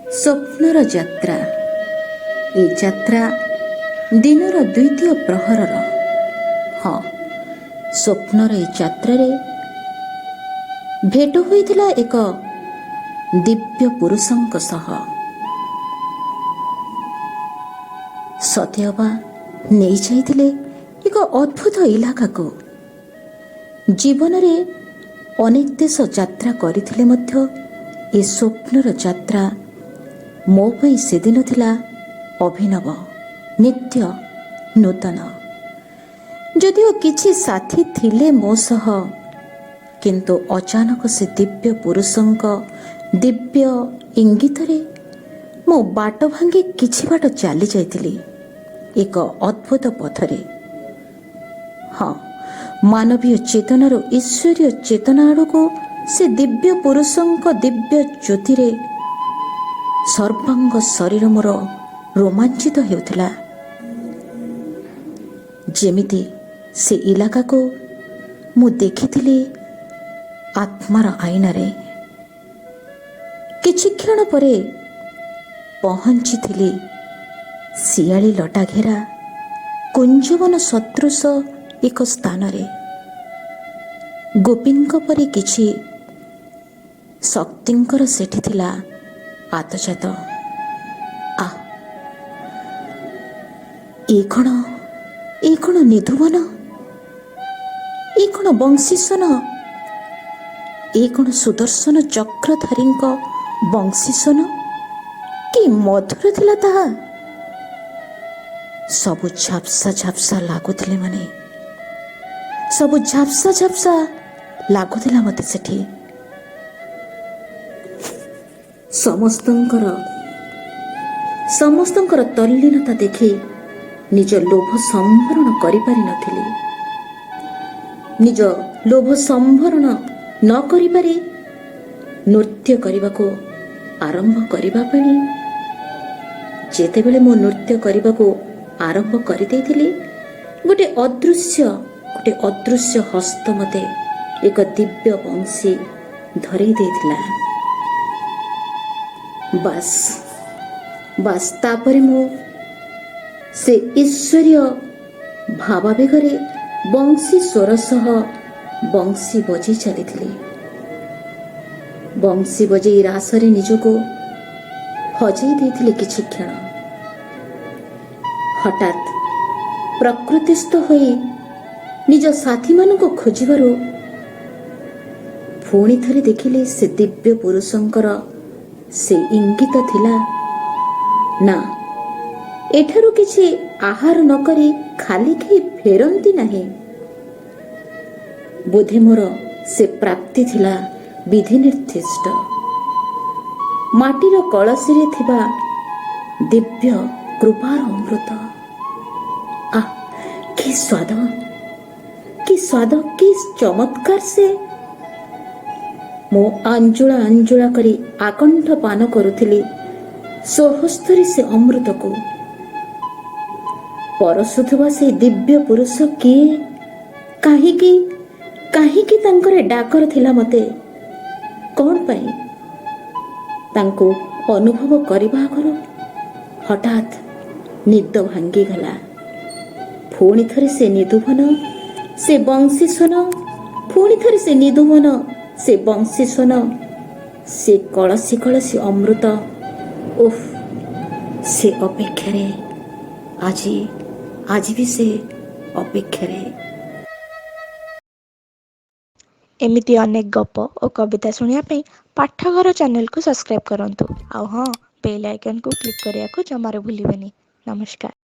ସ୍ୱପ୍ନର ଯାତ୍ରା। ଏ ଯାତ୍ରା ଦିନର ଦ୍ୱିତୀୟ ପ୍ରହରର। ହଁ, ସ୍ୱପ୍ନର ଏ ଯାତ୍ରାରେ ଭେଟ ହୋଇଥିଲା ଏକ ଦିବ୍ୟ ପୁରୁଷଙ୍କ ସହ। ସତେ ଅବା ନେଇଯାଇଥିଲେ ଏକ ଅଦ୍ଭୁତ ଇଲାକାକୁ। ଜୀବନରେ ଅନେକ ଦେଶ ଯାତ୍ରା କରିଥିଲେ ମଧ୍ୟ ଏ ସ୍ୱପ୍ନର ଯାତ୍ରା ମୋ ପାଇଁ ସେଦିନ ଥିଲା ଅଭିନବ, ନିତ୍ୟ ନୂତନ। ଯଦିଓ କିଛି ସାଥୀ ଥିଲେ ମୋ ସହ, କିନ୍ତୁ ଅଚାନକ ସେ ଦିବ୍ୟ ପୁରୁଷଙ୍କ ଦିବ୍ୟ ଇଙ୍ଗିତରେ ମୁଁ ବାଟ ଭାଙ୍ଗି କିଛି ବାଟ ଚାଲି ଯାଇଥିଲି ଏକ ଅଦ୍ଭୁତ ପଥରେ। ହଁ, ମାନବୀୟ ଚେତନାରୁ ଈଶ୍ୱରୀୟ ଚେତନା ଆଡ଼କୁ ସେ ଦିବ୍ୟ ପୁରୁଷଙ୍କ ଦିବ୍ୟ ଜ୍ୟୋତିରେ ସର୍ବାଙ୍ଗ ଶରୀର ମୋର ରୋମାଞ୍ଚିତ ହେଉଥିଲା। ଯେମିତି ସେ ଇଲାକାକୁ ମୁଁ ଦେଖିଥିଲି ଆତ୍ମାର ଆଇନାରେ। କିଛି କ୍ଷଣ ପରେ ପହଞ୍ଚିଥିଲି ଶିଆଳି ଲଟା ଘେରା କୁଞ୍ଜବନ ସଦୃଶ ଏକ ସ୍ଥାନରେ। ଗୋପୀଙ୍କ ପରି କିଛି ଶକ୍ତିଙ୍କର ସେଠି ଥିଲା ଆତଯାତ। ଆଃ, ଏ କ'ଣ, ଏ କ'ଣ ନିଧୁବନ? ଏ କ'ଣ ବଂଶୀସ୍ୱନ? ଏ କ'ଣ ସୁଦର୍ଶନ ଚକ୍ରଧାରୀଙ୍କ ବଂଶୀସ୍ୱନ? କି ମଧୁର ଥିଲା ତାହା! ସବୁ ଝାପ୍ସା ଝାପ୍ସା ଲାଗୁଥିଲେ, ମାନେ ସବୁ ଝାପ୍ସା ଝାପ୍ସା ଲାଗୁଥିଲା ମୋତେ ସେଠି। ସମସ୍ତଙ୍କର ତଲ୍ଲୀନତା ଦେଖି ନିଜ ଲୋଭ ସମ୍ଭରଣ କରିପାରିନଥିଲି। ନିଜ ଲୋଭ ସମ୍ଭରଣ ନ କରିପାରି ନୃତ୍ୟ କରିବାକୁ ଆରମ୍ଭ କରିବା ପାଇଁ, ଯେତେବେଳେ ମୁଁ ନୃତ୍ୟ କରିବାକୁ ଆରମ୍ଭ କରିଦେଇଥିଲି, ଗୋଟେ ଅଦୃଶ୍ୟ ହସ୍ତ ମୋତେ ଏକ ଦିବ୍ୟ ବଂଶୀ ଧରେଇ ଦେଇଥିଲା। ବାସ୍ ବାସ୍, ତାପରେ ମୁଁ ସେ ଈଶ୍ୱରୀୟ ଭାବାବେଗରେ ବଂଶୀ ସ୍ୱର ସହ ବଂଶୀ ବଜେଇ ଚାଲିଥିଲି। ବଂଶୀ ବଜେଇ ରାସରେ ନିଜକୁ ହଜେଇ ଦେଇଥିଲି କିଛି କ୍ଷଣ। ହଠାତ୍ ପ୍ରକୃତିସ୍ଥ ହୋଇ ନିଜ ସାଥୀମାନଙ୍କୁ ଖୋଜିବାରୁ ପୁଣି ଥରେ ଦେଖିଲି, ସେ ଦିବ୍ୟ ପୁରୁଷଙ୍କର ସେ ଇଙ୍ଗିତ ଥିଲା ନା, ଏଠାରୁ କିଛି ଆହାର ନ କରି ଖାଲି କେହି ଫେରନ୍ତି ନାହିଁ। ବୋଧେ ମୋର ସେ ପ୍ରାପ୍ତି ଥିଲା ବିଧି ନିର୍ଦ୍ଦିଷ୍ଟ, ମାଟିର କଳସୀରେ ଥିବା ଦିବ୍ୟ କୃପାର ଅମୃତ। ଆଃ, କି ସ୍ୱାଦ, କି ସ୍ୱାଦ, କି ଚମତ୍କାର ସେ! ମୁଁ ଆଞ୍ଜୁଳା ଆଞ୍ଜୁଳା କରି ଆକଣ୍ଠ ପାନ କରୁଥିଲି ସ୍ୱହସ୍ତରେ ସେ ଅମୃତକୁ। ପରସୁଥିବା ସେ ଦିବ୍ୟ ପୁରୁଷ କିଏ? କାହିଁକି, କାହିଁକି ତାଙ୍କର ଡାକର ଥିଲା ମତେ? କ'ଣ ପାଇଁ? ତାଙ୍କୁ ଅନୁଭବ କରିବା ଆଗରୁ ହଠାତ୍ ନିଦ ଭାଙ୍ଗିଗଲା। ପୁଣି ଥରେ ସେ ନିଧୁବନ, ସେ ବଂଶୀସ୍ୱନ, ପୁଣି ଥରେ ସେ ନିଧୁବନ, ସେ ବଂଶୀସ୍ୱନ, ସେ କଳସୀ କଳସୀ ଅମୃତ। ଓଃ, ସେ ଅପେକ୍ଷାରେ ଆଜି, ଆଜି ବି ସେ ଅପେକ୍ଷାରେ। ଏମିତି ଅନେକ ଗପ ଓ କବିତା ଶୁଣିବା ପାଇଁ ପାଠଘର ଚ୍ୟାନେଲକୁ ସବସ୍କ୍ରାଇବ୍ କରନ୍ତୁ। ଆଉ ହଁ, ବେଲ୍ ଆଇକନ୍କୁ କ୍ଲିକ୍ କରିବାକୁ ଜମାରୁ ଭୁଲିବେନି। ନମସ୍କାର।